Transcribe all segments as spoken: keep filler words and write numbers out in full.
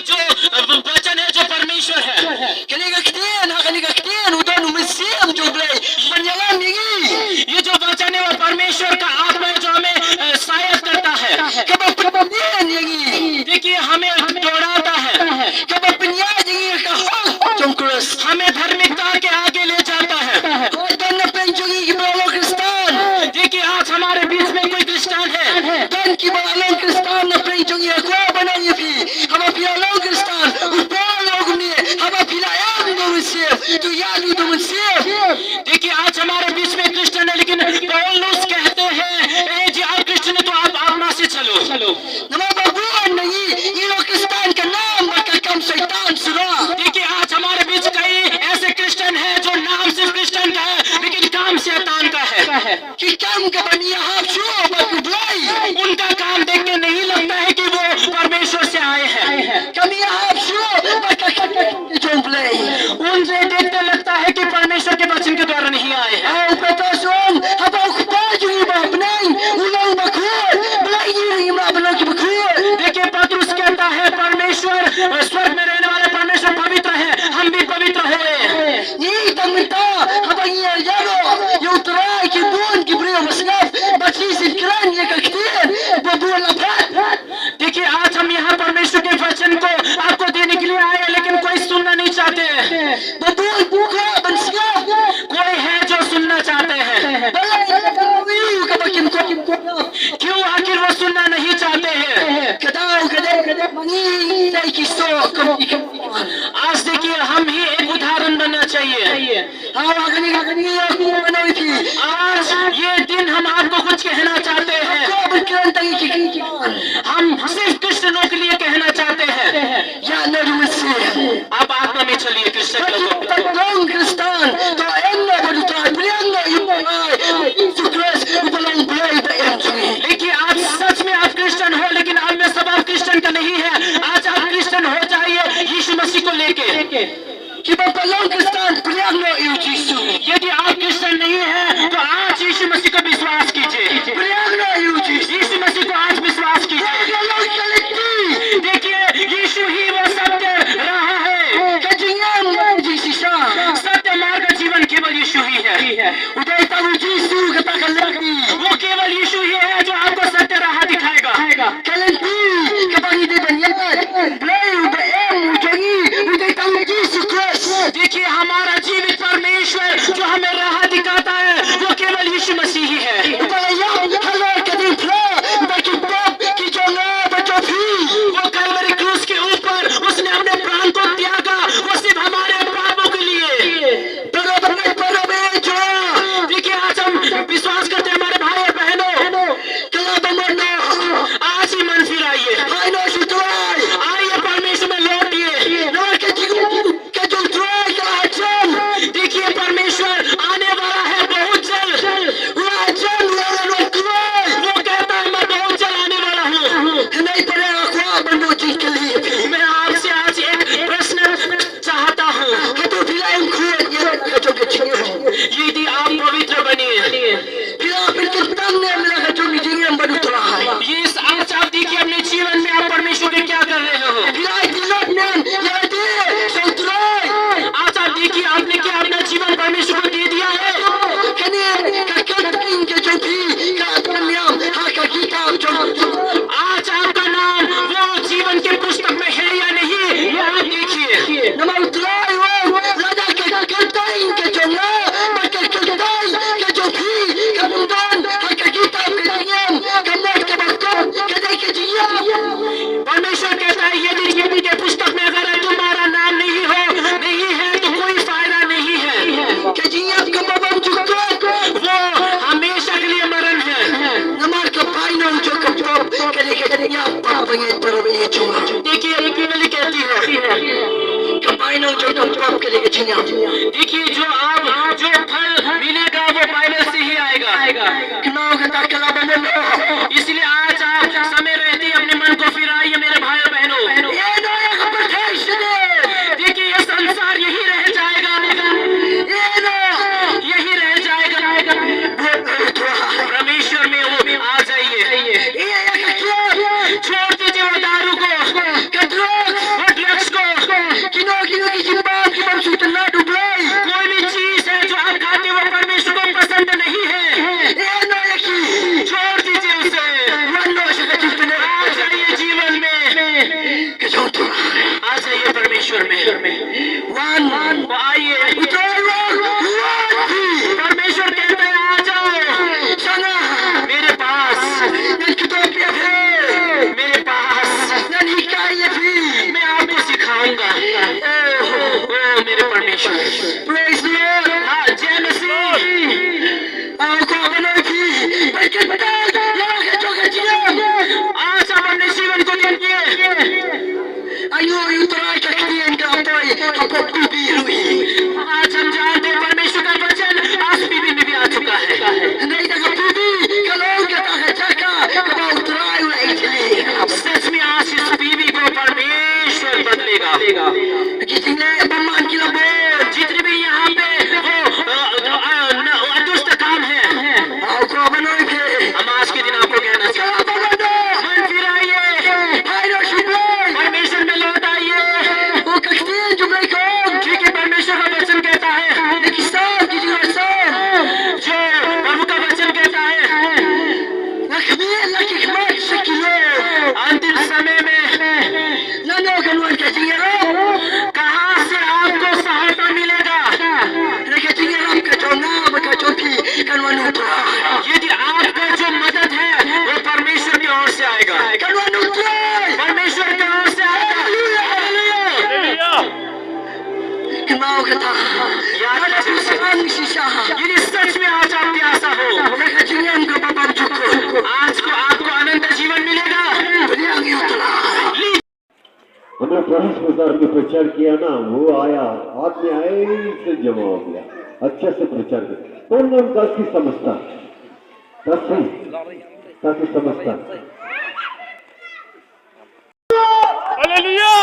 जो, अ, वचन है, जो परमेश्वर है। कने का ktien, हाँ, कने का ktien, u don u Mynsiem jong U Blei ban ïalam ïa ngi. ये जो वचन है, वो परमेश्वर का आत्मा है, जो हमें, अ, सहायता करता है। Kaba pyntngen ïa ngi. देखिए, हमें दौड़ाता है। Kaba pynïaid ïa ngi ha ka hok jong U Khrist. हमें धार्मिकता के आगे ले जाता है। Ko don napdeng jong ngi kiba la long Khristan. देखिए, आज हमारे बीच में कोई क्रिश्चियन है। Don kiba la long Khristan napdeng jong ngi, ko ba nang ïa phi. Haba phi la long Khristan, u Paul u ong kumne, haba phi la em da u Mynsiem, to ïa lut da u Mynsiem. देखिए, आज हमारे बीच में क्रिश्चियन है, लेकिन पौलुस कहते हैं, "ए जी, आप क्रिश्चियन है, तो आप आत्मा से चलो।" Namar ba bun na ngi, ngi long Khristan ka nam bad ka kam Soitan shuwa. देखिए, आज हमारे बीच कई ऐसे क्रिश्चियन हैं, जो नाम सिर्फ क्रिश्चियन का है, लेकिन काम शैतान का है। Ki kam kaba ngi ïahap shuh bad U Blei. उनका काम देख के नहीं लगता है कि वो परमेश्वर से आए हैं। Kam ïahap shuh bad ka kam ka jong U Blei. उनसे देखते लगता है कि परमेश्वर के वचन के द्वारा नहीं आए हैं। Ah, u Petros u ong, haba u Kpa jong ngi ba ha bneng u long bakhuid, balei ngi ruh ngim lah ban long ki bakhuid? देखिए, पतरस कहता है, "परमेश्वर, अ, स्वर्ग में रहने वाले परमेश्वर पवित्र है, हम भी पवित्र हुए हैं।" Ngi tang mynta, haba ngi ïaroh ïa U Trai, ki bun ki briew ba sngap, bad ki sngewkren ïa ka ktien, ba bun la phah. देखिए, आज हम यहाँ परमेश्वर के वचन को आपको देने के लिए आए हैं, लेकिन कोई सुनना नहीं चाहते हैं। Ba bun ki kwah ban sngap. कोई है जो सुनना चाहते हैं। Balei ka dei kaba kim kwah? क्यों आखिर वो सुनना नहीं चाहते हैं? Ka daw ka dei ba ngi dei ki soh kum ki khun. आज देखिए, हम ही एक उदाहरण बनना चाहिए। Hawa kane ka kane ïa ki mano iti. आज ये दिन हम आपको कुछ कहना चाहते हैं। Ko ban kren tang ïa ki ki. हम सिर्फ क्रिश्चियनों के लिए कहना चाहते हैं। Ïa no du si. आप आत्मा में चलिए, क्रिश्चियन लोगों। Ba long Khristan, to em no ba du Trai, pdiang no ïa u Trai Jisu Khrist, uba long Blei ba em jong ngi. देखिए, आज सच में आप क्रिश्चियन हो, लेकिन आप में स्वभाव क्रिश्चियन का नहीं है। आज आप क्रिश्चियन हो जाइए यीशु मसीह को लेके। Kiba pat long Khristan, pdiang no ïa u Jisu. यदि आप क्रिश्चियन नहीं है, तो आज यीशु मसीह को विश्वास कीजिए। Pdiang no ïa u Jisu. यीशु मसीह को आज विश्वास कीजिए। Ka long ka lynti. देखिए, यीशु ही वो सत्य राह है। Ka jingim, ka jingshisha. सत्य, मार्ग, जीवन केवल यीशु ही है। U dei tang u Jisu kata ka lynti. वो केवल यीशु ही है जो आपको सत्य राह दिखाएगा। Ka lynti kaba ngi dei ban ïaid. Blei uba em u jong ngi, u dei tang u Jisu Khrist. देखिए, हमारा जीवित परमेश्वर जो हमें राह दिखाता है, वो केवल यीशु मसीह ही है। Uba la ïap halor ka diengphna bad ki pop ki jong nga bad jong phi. वो कलवरी क्रूस के ऊपर उसने अपने प्राण को त्यागा, वो सिर्फ हमारे पापों के लिए। Para ba ngi, para ba ngi jong nga. देखिए, आज हम विश्वास करते हैं, हमारे भाई और बहनों। Ka la ba mano. आज ही मन से Pangit para bangit chunga. देखिए, एक पीढ़ी कहती है, ka bainong jong ka pop ka dei ka jingïap. देखिए, जो आप, जो फल मिलेगा, वो बाइबल से ही आएगा। Kynmaw kata ka la ba mynno. इसलिए आज आप समय रहते ही अपने मन को फिराइए, मेरे भाई और बहनों। Ïa no ïa ka pyrthei shane. देखिए, ये संसार यही रह जाएगा। Ïa no. यही रह जाएगा। Bud na U Trai. परमेश्वर में वो आ जाइए। Ïa ïa ka kiad. छोड़ दीजिए वो दारू को, का drugs, वो drugs को, kino kino ki jingbam ki bym sngewtynnad U Blei. कोई भी चीज है जो आप खाते हो, वो परमेश्वर को पसंद नहीं है। Ïa no ïa ki. छोड़ दीजिए उसे। Wan noh sha ka jingpynim. आ जाइए जीवन में। Ka jong U Trai. आ जाइए परमेश्वर में। Wan. Wan. आइए। U Trai u ong, wan. परमेश्वर कहता है, आ जाओ। Sha nga. मेरे पास। Ngan kdew ïa phi. मेरे पास। Ngan hikai ïa phi. मैं आपको सिखाऊंगा। ओ, ओ, मेरे परमेश्वर। Praise the Lord. हाँ, जय मसीह। Nga kwah ban ong ïa phi, peit kata, ïa ka jong ka jingim. आज आप अपने जीवन को देखिए। Aiu ïa U Trai ka ktien ka la poi hapoh P B ruh hi. आज हम जानते हैं परमेश्वर का वचन आज P B में भी आ चुका है। Hynrei da ka P B ka long kata ka jaka kaba U Trai u la ïaid hi. सच में आज इस P B को परमेश्वर बदलेगा। Ki jingleh bymman ki la bun. जितने भी यहाँ पे वो, अ, अ, अ, न-, अदुष्ट काम है। Nga kwah ban ong ïa phi. हम आज के दिन आपको कहना चाहते हैं। Ka la ba mynno. मन फिराइए। Phai noh sha U Blei. परमेश्वर में लौट आइए। Ka ktien jong U Blei ka ong. क्योंकि परमेश्वर का वचन कहता है। Na ki Salm, ki jingrwai Salm. जो प्रभु का वचन कहता है। Nga khmih la ki khmat sha ki lum. अंतिम समय में Lano kan wan ka jingïarap? कहाँ से आपको सहायता मिलेगा? Hynrei ka jingïarap ka jong nga bad ka jong phi kan wan na U Trai. यदि आपका जो मदद है, वो परमेश्वर की ओर से आएगा। Kan wan na U Trai. परमेश्वर की ओर से आएगा। हालेलुया। हालेलुया। Kynmaw kata. याद रखिए। Lada phi sdang shisha. यदि सच में आज आप प्यासा हो, na ka jingim kaba bymjukut, आज को आपको अनंत जीवन मिलेगा। Pdiang ïa U Trai. हमने पुलिस बाजार में प्रचार किया ना, वो आया, हाथ में ऐसे जमा हो गया, अच्छे से प्रचार किया। कौन कौन काशी समझता? काशी, काशी समझता? हालेलुया!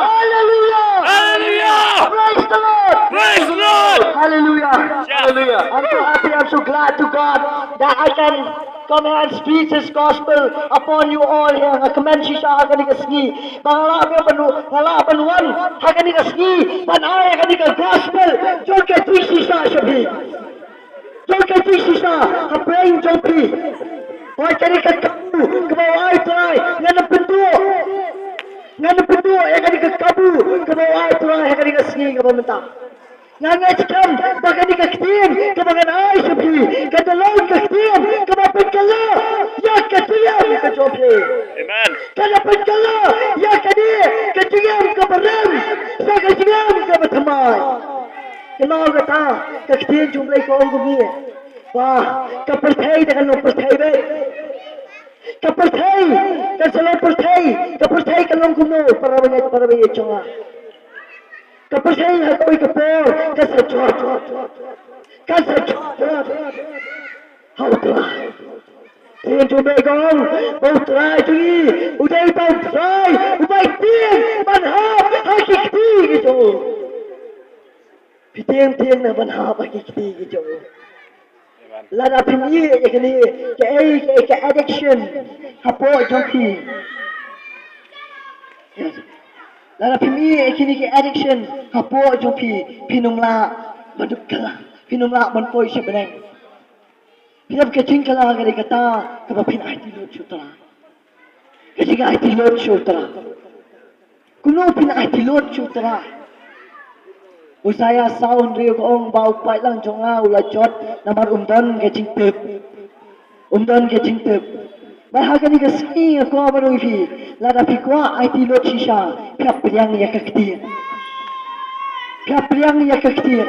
हालेलुया! हालेलुया! Praise the Lord! Praise the Lord! Hallelujah! Yes. Hallelujah! I'm so happy, I'm so glad to God that I can come here and speak this gospel upon you all here. Nga kmen shisha ha kane ka sngi ba nga lah ban, nga lah ban wan ha kane ka sngi ban ai ïa kane ka gospel jong ka jingshisha sha phi. Jong ka jingshisha hapdeng jong phi. Hooid, kane ka kabu kaba u ai Trai, ngan pynduh. Ngan pynduh ïa kane ka kabu kaba u ai Trai ha kane ka sngi kaba mynta. Nga ngeit skhem ba kane ka ktien kaba ngan ai sha phi ka la long ka ktien kaba pynkylla ïa ka jingim ka jong phi. Amen. Ka la pynkylla ïa kane ka jingim kaba rem sha ka jingim kaba thymmai. Kynmaw kata, ka ktien jong U Blei ka ong kumne. Ba ka pyrthei te kan long pyrthei beit. Ka pyrthei kan sa long pyrthei. Ka pyrthei kan long kumno, para bangeit, para bangeit jong nga. Ka pyrthei ha kawei ka por kan sa jot. Kan sa jot ha U Trai. Ktien jong U Blei ka ong ba U Trai jong ngi u dei uta U Trai uba ïeit ban hap ha ki kti ki jong u. Phi tieng tieng na ban hap ha ki kti ki jong u. Lada phim ïeh ïa kine kiei kiei ki addiction hapoh jong phi. Lada phim ïeh ïa kine ki addiction hapoh jong phi, phin ym lah ban duh kylla, phin ym lah ban poi sha bneng. Phi dap ka jingkylla ka dei kata kaba phin aiti lut sha U Trai. Ka jingaiti lut sha U Trai. Kumno phin aiti lut sha U Trai? U Isaïah saw hynriew ka ong ba u paidlang jong nga u la jot namar um don ka jingtip. Um don ka jingtip. Bad ha kane ka sngi nga kwah ban ong ïa phi, lada phi kwah aiti lut shisha, phi hap pdiang ïa ka ktien. Phi hap pdiang ïa ka ktien.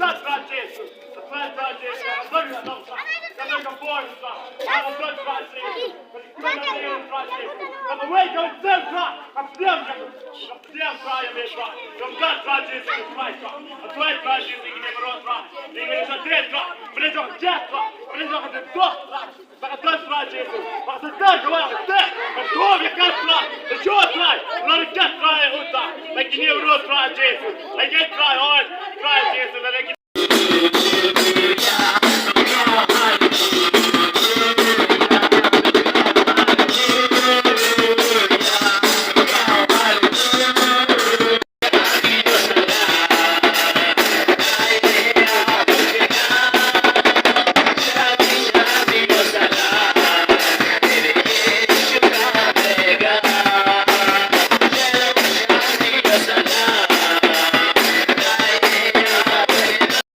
Trai Jisu. Trai Jisu. Trai Jisu. Trai Jisu.